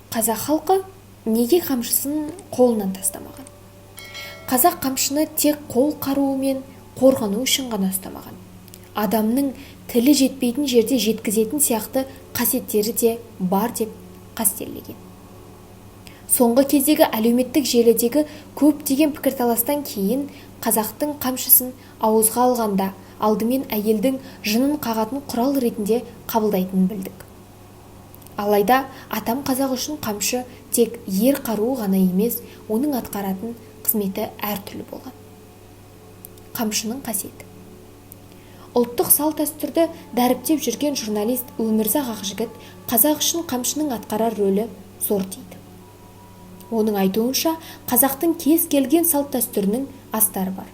Қазақ халқы неге қамшысын қолынан тастамаған? Қазақ қамшыны тек қол қаруы мен қорғану үшін ғана ұстамаған. Адамның тілі жетпейтін жерде жеткізетін сияқты қасиеттері де бар деп қастерлеген. Соңғы кездегі әлеуметтік желідегі көптеген пікірталастан кейін қазақтың қамшысын ауызға алғанда алдымен әйелдің жынын қағатын құрал ретінде қабылдайтынын білдік. Алайда атам қазақ үшін қамшы тек ер қаруы ғана емес, оның атқаратын қызметі әртүрлі болған. Қамшының қасиеті. Ұлттық салт-дәстүрді дәріптеп жүрген журналист Өмірзақ Ақжігіт қазақ үшін қамшының атқарар рөлі зор дейді. Оның айтуынша, қазақтың кез келген салт-дәстүрінің астары бар.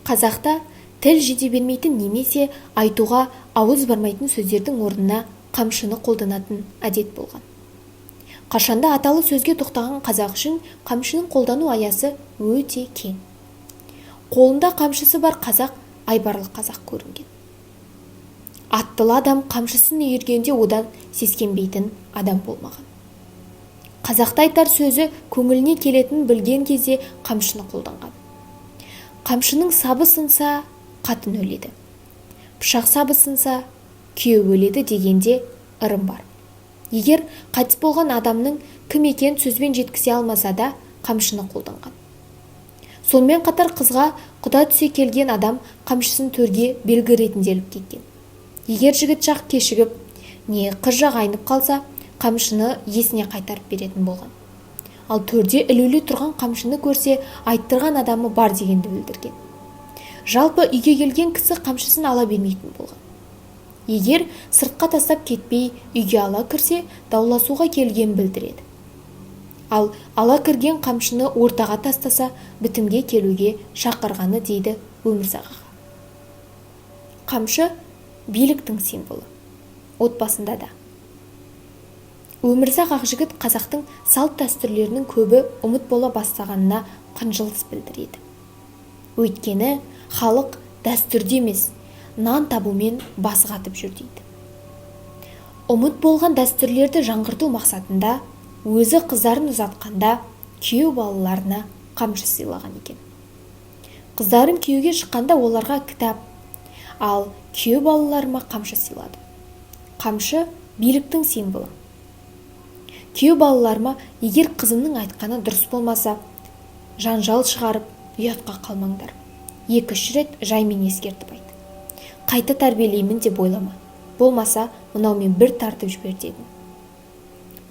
Қазақта тіл жете бермейтін немесе айтуға ауыз бармайтын сөздердің орнына қамшыны қолданатын әдет болған. Қашанда аталы сөзге тоқтаған қазақ үшін қамшының қолдану аясы өте кең. Қолында қамшысы бар қазақ айбарлы қазақ көрінген. Аттылы адам қамшысын үйіргенде одан сескенбейтін адам болмаған. Қазақта айтар сөзі көңіліне келетінін білген кезде қамшыны қолданған. Қамшының сабы сынса, қатын өледі. Пышақ сабы сынса, күйеу өледі дегенде ырым бар. Егер қайтыс болған адамның кім екенін сөзбен жеткізе алмаса да, қамшыны қолданған. Сонымен қатар қызға құда түсе келген адам қамшысын төрге белгі ретінде іліп кеткен. Егер жігіт жақ кешігіп, не қыз жақ айнып қалса, қамшыны иесіне қайтарып беретін болған. Ал төрде ілулі тұрған қамшыны көрсе, айттырған адамы бар дегенді білдірген. Жалпы үйге келген кісі қамшысын ала бермейтін болған. Егер сыртқа тастап кетпей үйге ала кірсе, дауласуға келгенін білдіреді. Ал ала кірген қамшыны ортаға тастаса, бітімге келуге шақырғаны дейді Өмірзақ аға. Қамшы биліктің символы. Отбасында да. Өмірзақ Ақжігіт қазақтың салт-дәстүрлерінің көбі ұмыт бола бастағанына қынжылыс білдіреді. Өйткені халық дәстүрде емес, нан табумен басы қатып жүр дейді. Ұмыт болған дәстүрлерді жаңғырту мақсатында өзі қыздарын ұзатқанда күйеу балаларына қамшы сыйлаған екен. Қыздарым күйеуге шыққанда оларға кітап, ал күйеу балаларыма қамшы сыйладым. Қамшы биліктің символы. Күйеу балаларыма егер қызымның айтқаны дұрыс болмаса, жанжал шығарып, ұятқа қалмаңдар. 2-3 рет жаймен ескертіп айт. Қайта тәрбиелеймін деп ойлама. Болмаса, мынаумен бір тартып жібер дедім.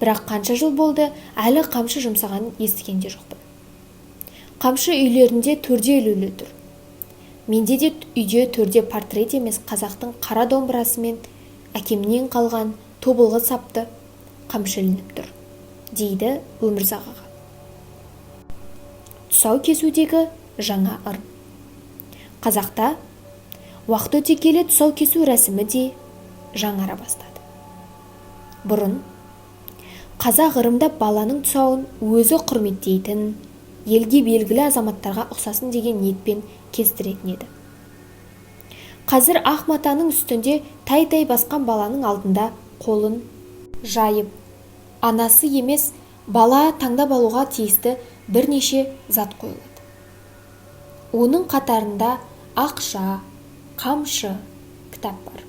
Бірақ қанша жыл болды, әлі қамшы жұмсағанын естіген де жоқпын. Қамшы үйлерінде төрде ілулі тұр. Менде де үйде төрде портрет емес, қазақтың қара домбырасы мен әкемнен қалған тобылғы сапты қамшы ілініп тұр, дейді Өмірзақ аға. Тұсау кесудегі жаңа ырым. Қазақта уақыт өте келе тұсау кесу рәсімі де жаңара бастады. Бұрын қазақ ырымдап баланың тұсауын өзі құрметтейтін, елге белгілі азаматтарға ұқсасын деген ниетпен кестіретін еді. Қазір ақ матаның үстінде тай-тай басқан баланың алдында қолын жайып, анасы емес, бала таңдап алуға тиісті бірнеше зат қойылады. Оның қатарында ақша, қамшы, кітап бар.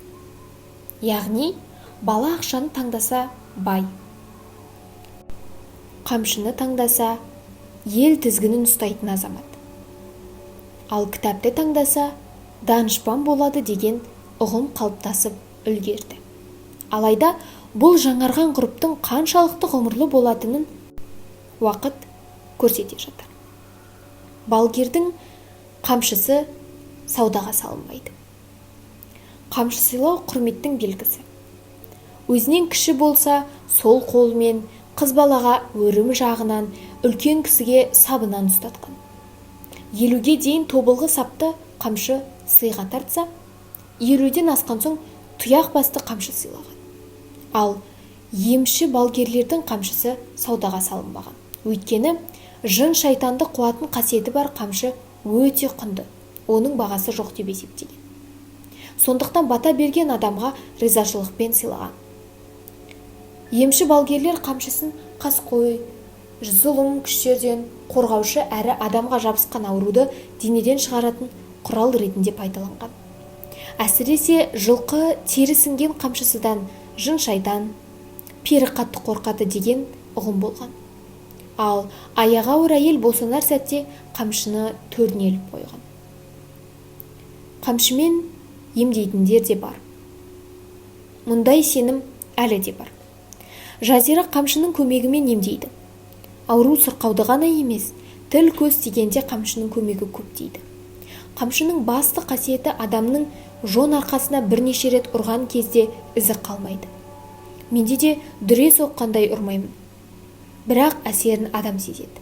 Яғни, бала ақшаны таңдаса бай, қамшыны таңдаса ел тізгінін ұстайтын азамат, ал кітапты таңдаса данышпан болады деген ұғым қалыптасып үлгерді. Алайда бұл жаңарған ғұрыптың қаншалықты ғұмырлы болатынын уақыт көрсете жатар. Балгердің қамшысы саудаға салынбайды. Қамшы сыйлау құрметтің белгісі. Өзінен кіші болса, сол қолмен, қыз балаға өрім жағынан, үлкен кісіге сабынан ұстатқан. 50-ге дейін тобылғы сапты қамшы сыйға тартса, 50-ден асқан соң тұяқ басты қамшы сыйлаған. Ал емші балгерлердің қамшысы саудаға салынбаған. Өйткені жын шайтанды қуатын қасиеті бар қамшы өте құнды, оның бағасы жоқ деп есептеген. Сондықтан бата берген адамға ризашылықпен сыйлаған. Емші балгерлер қамшысын қаскөй, зұлым күштерден қорғаушы әрі адамға жабысқан ауруды денеден шығаратын құрал ретінде пайдаланған. Әсіресе жылқы тері сіңген қамшысыдан жын-шайтан, пері қатты қорқады деген ұғым болған. Ал аяғы ауыр әйел босанар сәтте қамшыны төріне іліп қойған. Қамшымен емдейтіндер де бар. Мұндай сенім әлі де бар. Жазира қамшының көмегімен емдейді. Ауру сырқауды ғана емес, тіл көз тигенде қамшының көмегі көп дейді. Қамшының басты қасиеті адамның жон арқасына бірнеше рет ұрған кезде ізі қалмайды. Менде де дүре соққандай ұрмаймын. Бірақ әсерін адам сезеді.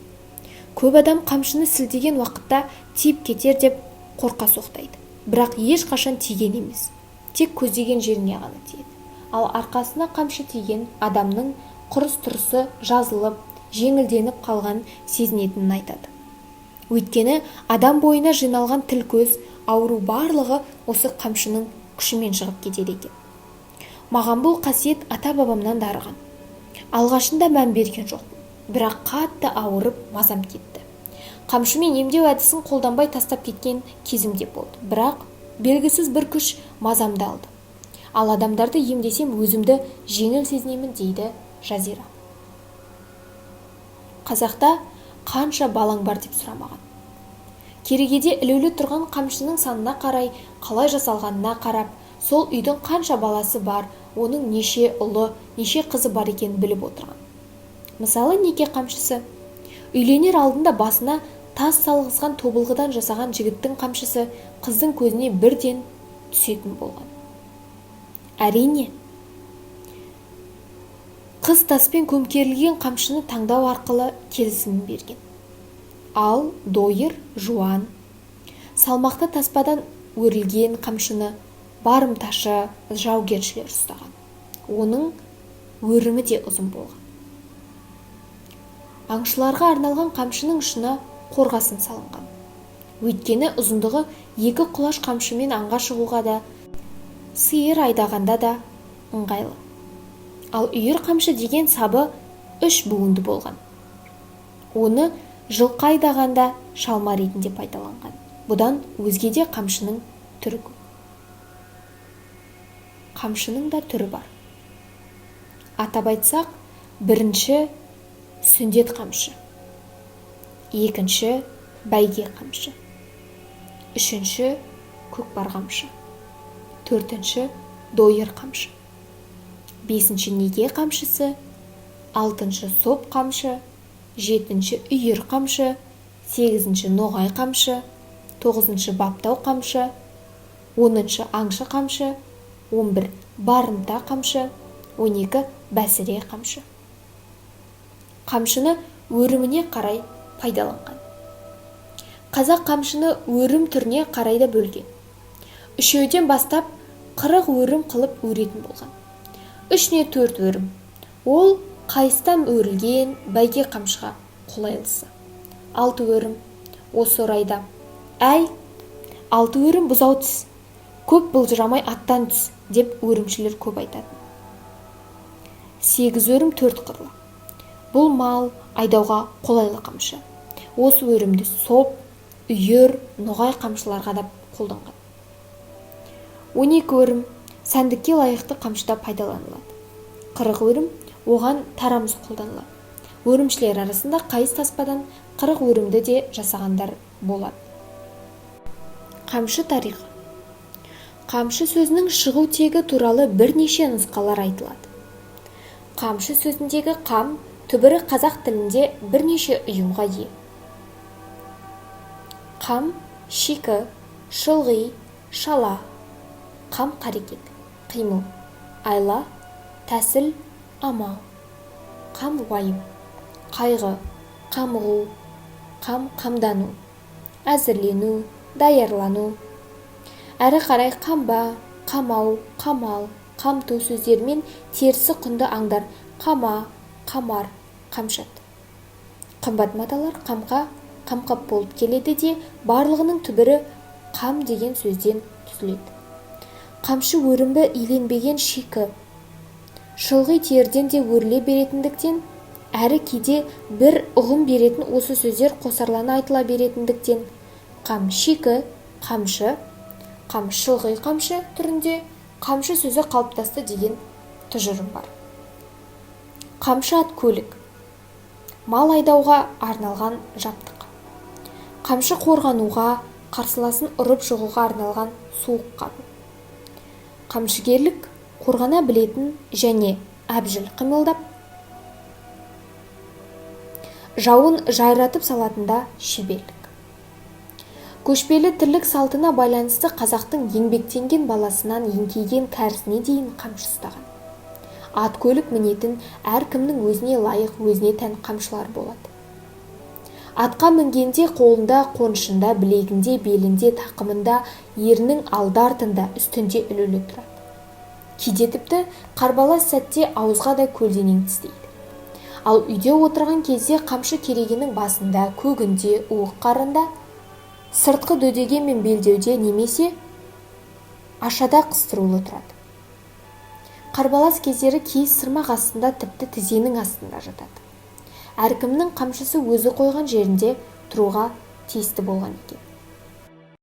Көп адам қамшыны сілтеген уақытта тиіп кетер деп қорқа соқтайды. Бірақ ешқашан тиген емес. Тек көздеген жеріне ғана тиеді. Ал арқасына қамшы тиген адамның құрыс-тұрысы жазылып, жеңілденіп қалған сезінетінін айтады. Өйткені адам бойына жиналған тіл көз, ауру барлығы осы қамшының күшімен шығып кетеді екен. Маған бұл қасиет ата-бабамнан дарыған. Алғашында мән берген жоқпын, бірақ қатты ауырып мазам кетті. Қамшымен емдеу әдісін қолданбай тастап кеткен кезім де болды. Бірақ белгісіз бір күш мазамды алды. Ал адамдарды емдесем өзімді жеңіл сезінемін, дейді Жазира. Қазақта қанша балаң бар деп сұрамаған. Керегеде ілулі тұрған қамшының санына қарай, қалай жасалғанына қарап, сол үйдің қанша баласы бар, оның неше ұлы, неше қызы бар екенін біліп отырған. Мысалы, неке қамшысы. Үйленер алдында басына тас салғызған тобылғыдан жасаған жігіттің қамшысы қыздың көзіне бірден түсетін болған. Әрине, қыз таспен көмкерілген қамшыны таңдау арқылы келісімін берген. Ал дойыр, жуан, салмақты таспадан өрілген қамшыны барымташы жаугершілер ұстаған. Оның өрімі де ұзын болған. Аңшыларға арналған қамшының ұшына қорғасын салынған. Өйткені ұзындығы 2 құлаш қамшымен аңға шығуға да, сиыр айдағанда да ыңғайлы. Ал үйір қамшы деген сабы 3 буынды болған. Оны жылқы айдағанда шалма ретінде пайдаланған. Бұдан өзге де қамшының түрі көп. Қамшының да түрі бар. Атап айтсақ, бірінші сүндет қамшы, екінші бәйге қамшы, үшінші көкпар қамшы, төртінші дойыр қамшы, бесінші неге қамшысы, алтыншы соп қамшы, жетінші үйір қамшы, сегізінші ноғай қамшы, тоғызыншы баптау қамшы, оныншы аңшы қамшы, 11 барымта қамшы, 12 бәсіре қамшы. Қамшыны өріміне қарай пайдаланған. Қазақ қамшыны өрім түріне қарай да бөлген. 3-еуден бастап 40 өрім қылып өретін болған. 3 не 4 өрім. Ол қайыстан өрілген бәйге қамшыға қолайлысы. 6 өрім. Осы орайда әй, 6 өрім бұзау түс, көп былжырамай аттан түс деп өрімшілер көп айтатын. 8 өрім 4 қырлы. Бұл мал айдауға қолайлы қамшы. Осы өрімді соп, үйір, ноғай қамшыларға да қолданған. 12 өрім сәндікке лайықты қамшыда пайдаланылады. 40 өрім оған тарамыс қолданылады. Өрімшілер арасында қайыс таспадан 40 өрімді де жасағандар болады. Қамшы тарихы. Қамшы сөзінің шығу тегі туралы бірнеше нұсқалар айтылады. Қамшы сөзіндегі қам түбірі қазақ тілінде бірнеше ұйымға ие. Қам, шикі, шылғи, шала, қам қарекет, қимыл, айла, тәсіл, амал, қам уайым, қайғы, қамығу, қам қамдану, әзірлену, даярлану. Әрі қарай қамба, қамау, қамал, қамту сөздерімен терісі құнды аңдар қама, қамар, қамшат. Қымбат маталар қамқа, қамқап болып келеді де, барлығының түбірі қам деген сөзден түзіледі. Қамшы өрімді иленбеген шикі, Шылғи теріден де өріле беретіндіктен, әрі кейде бір ұғым беретін осы сөздер қосарлана айтыла беретіндіктен қамшикі, қамшы, қамшылғи қамшы түрінде қамшы сөзі қалыптасты деген тұжырым бар. Қамшы ат көлік, мал айдауға арналған жабдық. Қамшы қорғануға, қарсыласын ұрып жығуға арналған суық қабы. Қамшыгерлік қорғана білетін және әбжіл қимылдап, жауын жайратып салатында шеберлік. Көшпелі тірлік салтына байланысты қазақтың еңбектенген баласынан еңкейген кәрісіне дейін қамшы ұстаған. Ат көлік мінетін әркімнің өзіне лайық, өзіне тән қамшылар болады. Атқа мінгенде қолында, қонышында, білегінде, белінде, тақымында, ерінің алды-артында, үстінде ілулі тұрады. Кейде тіпті қарбалас сәтте ауызға да көлденең тістейді. Ал үйде отырған кезде қамшы керегенің басында, көгінде, уық қарында, сыртқы дөдеге мен белдеуде немесе ашада қыстырулы тұрады. Қарбалас кездері киіз сырмақ астында, тіпті тізенің астында жатады. Әркімнің қамшысы өзі қойған жерінде тұруға тиісті болған екен.